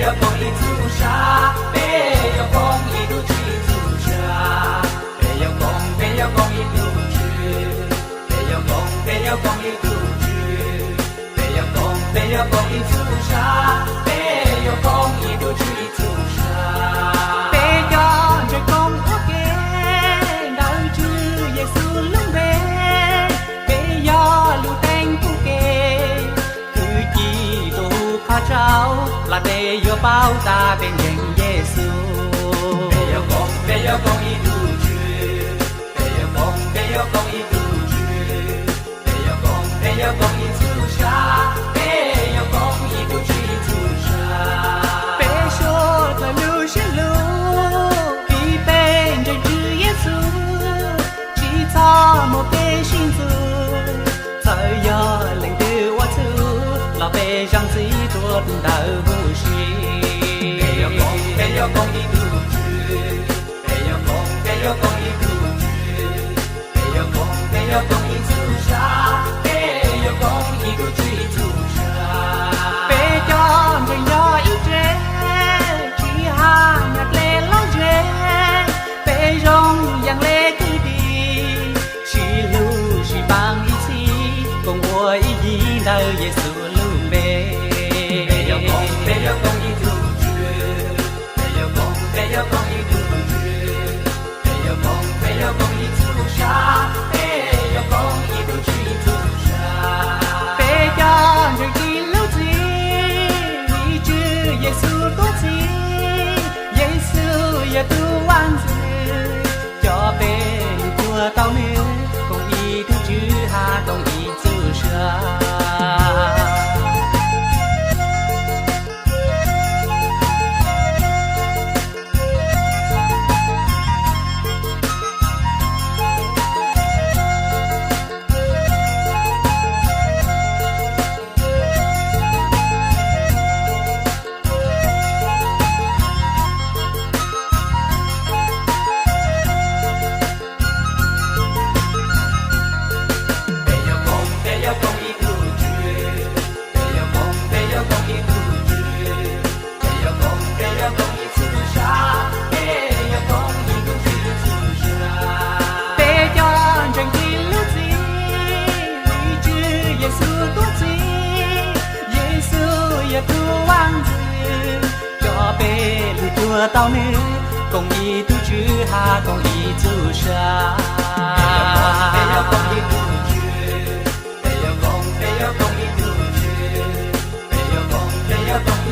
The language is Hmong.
Yuav koom ib txhub sa, peb yuav koom ib tug tswv ib txhub sa. Peb yuav koom, peb yuav koom ib tug tswv. Peb yuav koom, peb yuav koom ib tug tswv. Peb yuav koom, peb yuav koom ib txhub sa. Peb yuav koom ib tug tswv ib txhub sa. Peb cov ntseeg koom ua ke, ntawm Tswv Yexus lub npe. Peb yog lub teev pub kev, kwv ci tuaj hu qhov tsaug, los peb yuav paub tas peb ntseeg Yexus. Peb yuav koom, peb yuav koom ib tug tswv. Peb yuav koom, peb yuav koom ib tug tswv. Peb yuav koom, peb yuav koom ib txhub sa. Peb yuav koom ib tug tswv ib txhub sa. Peb suav dlawg lub siab lug, vim peb ntseeg Tswv Yexus, tsis txhob muaj kev sib ntxub. Txawm yog leej twg ua txhub, los peb zoo txim tuav ntawm huv si. Peb yuav koom, peb yuav koom ib tug tswv. Peb yuav koom, peb yuav koom ib tug tswv. Peb yuav koom, peb yuav koom ib txhub sa. Peb yuav koom ib tug tswv ib txhub sa. Peb cov ntseeg yog ib tse, tsis hais nyuam dlej loj ze. Peb zoo yees le kwv tij, sib hlub sib pab ib txhis, koom ua ib yig ntawm Yexus lub npe. Peb yuav koom, peb yuav koom ib tug tswv. Peb yuav koom, peb yuav koom ib tug tswv. Peb yuav koom, peb yuav koom ib txhub sa. Peb yuav koom ib tug tswv ib txhub sa. Peb cov ntseeg tsis hlub txim, vim Tswv Yexus tuav txim. Yexus yog tus vaj ntxwv, coj peb lug cuag tau nws, koom ib tug tswv hab koom ib txhub sa. Peb yuav koom, peb yuav koom ib tug tswv. Peb yuav koom, peb yuav koom ib tug tswv. Peb yuav koom, peb yuav koom ib txhub sa. Peb yuav koom ib tug tswv ib txhub sa. Peb cov ntseeg tsis hlub txim, vim Tswv Yexus tuav txim. Yexus yog tus vaj ntxwv, coj peb lug cuag tau nws, koom ib tug tswv hab koom ib txhub sa. Peb yuav koom, peb yuav koom ib tug tswv. Peb yuav koom, peb yuav koom ib tug tswv. Peb yuav koom, peb yuav koom